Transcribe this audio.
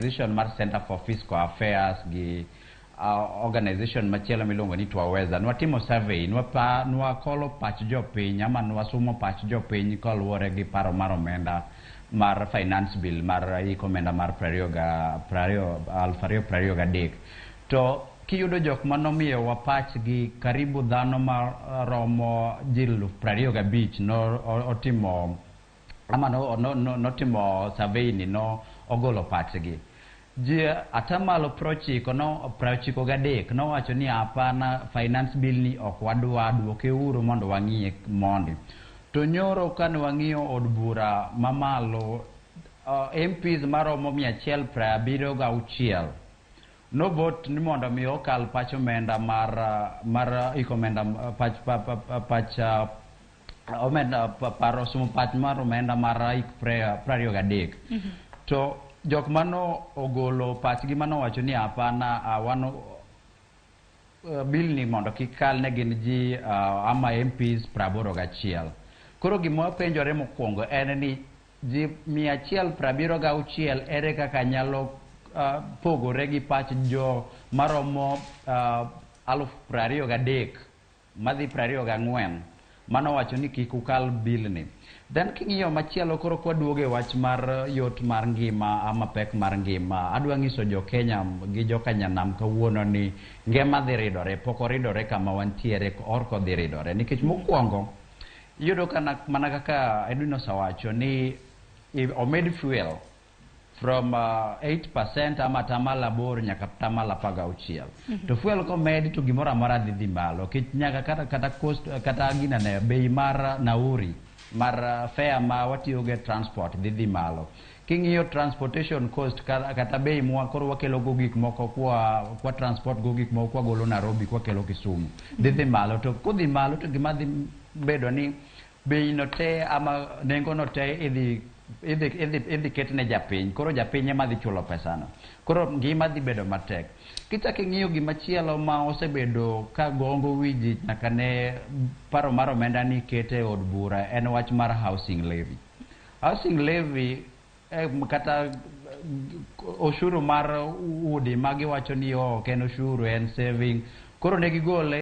Organization mar Center for Fiscal Affairs gi organization machielo miluongo ni Twaweza nwatimo survey, nwakolo pach jopiny ama nwasumo pach jopiny koluwore gi paro mar omenda mar finance bill mar hik omenda mar 2023. To kiyudo jok manomiyowa pachgi, karibu dhano maromo ji 25,000 no otimo ama no, no, no, notimo survey ni, no ogolo pachgi. Ji 90 no 93 nowacho ni hapana, finance bill ni ok wadwa, duoke uru mondo wang'iye mondi. To nyoro kane wang'iyo od bura mamalo, MPs maromo 176 no vote ni mondo mi okal pach omenda mar hik omenda, pach pa, pa, pa, pach omenda paro somo pach mar omenda mar hik 23. To jok mano ogolo pachgi manowacho ni hapana, wan bill ni mondo kik kal, ne gin ji ama MPs 81. Koro gima wapenjore mokwongo en ni ji 176 ere kaka nyalo pogore gi pach jo maromo 23,000 madhi 24 manowacho ni kik ukal bill ni? Then king'iyo machielo, koro kwaduogo e wach mar yot mar ngima ama pek mar ngima, adwa nyiso jo Kenya gi joka nyanam kawuono ni ngima dhi ridore. Pok oridore kama wantiere or kodhi ridore, nikech mokwongo iyudo kana mana kaka Edwin osewacho ni omed fuel from 8% ama 8% nyaka 16%. To fuel komed to gimoro amora dhi malo, nikech nyaka kata cost, kata ginene bei mar nauri mar fare ma watiyogo e transport dhi malo. King'iyo transportation cost kata bei mwa koro wakelo go gik moko kwa transport go gik moko kwagolo Nairobi kwakelo Kisumu dhi malo. To kodhi malo to gima dhi bedo ni bei no te ama nengo no te idhi ket ne japiny. Koro japiny ema dhi chulo pesano, koro ngima dhi bedo matek. Kichako ing'iyo gimachielo ma osebedo ka gongo wi ji nyaka ne paro mar omenda ni kete e od bura en wach mar housing levy. Housing levy kata oshuru mar udi ma giwacho ni ok en oshuru, en saving, koro ne gigole.